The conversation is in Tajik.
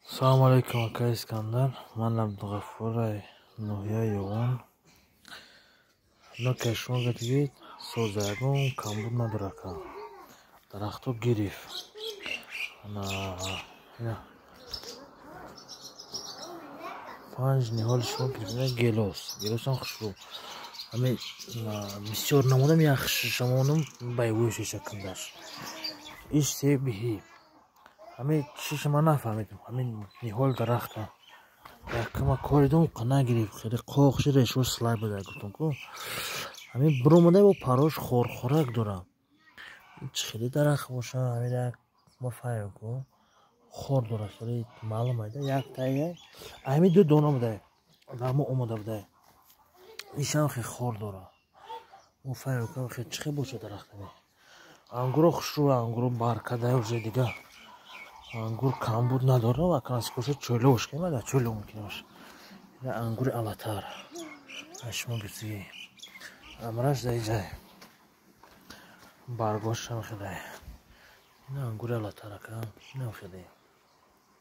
Салому алейкум, ака Искандар. Ман Абдуғаффор, ноҳияи Ёвон. Ноки шумо гуфтед, соза, ягон камбуд надора, ака. Дарахто гирифт. Ана панҷ ниҳоли шумо гирифта, гелос. Гелосам хушбӯ. Ҳамин бисёр намудам, як шамонум байвӯй шиша кандаш. Иш себиҳӣ. Ҳамин чиша ман нафаҳмидам. Ҳамин ниҳол дарахта. Якама коридум нагирифт. Хеле қоқши, решош слай буда, гуфтам ку. Ҳамин биромада бо парош хорхорак дорам. Чӣ хеле дарахт боша, ҳамин як ма фаҳмем ку. Хор дорад, хеле маълум айда. Як тая ҳамин ду дона буда. Дамо омода буда. Ишам хеле хор дорад. Мо фаҳмем ку, хеле чӣ хел боша дарахт ҳамин. Ангуро хушрӯ, ангуро баркада уже дига. Ангур камбуд надорад ва канаскоша чӯло бош, ки дар чӯло мумкин боша. Ина ангури Алатар. Шумо гуфтиги. Амраш дар иҷай. Баргошам хеле. Ина ангури Алатар, ака. Инам хеле.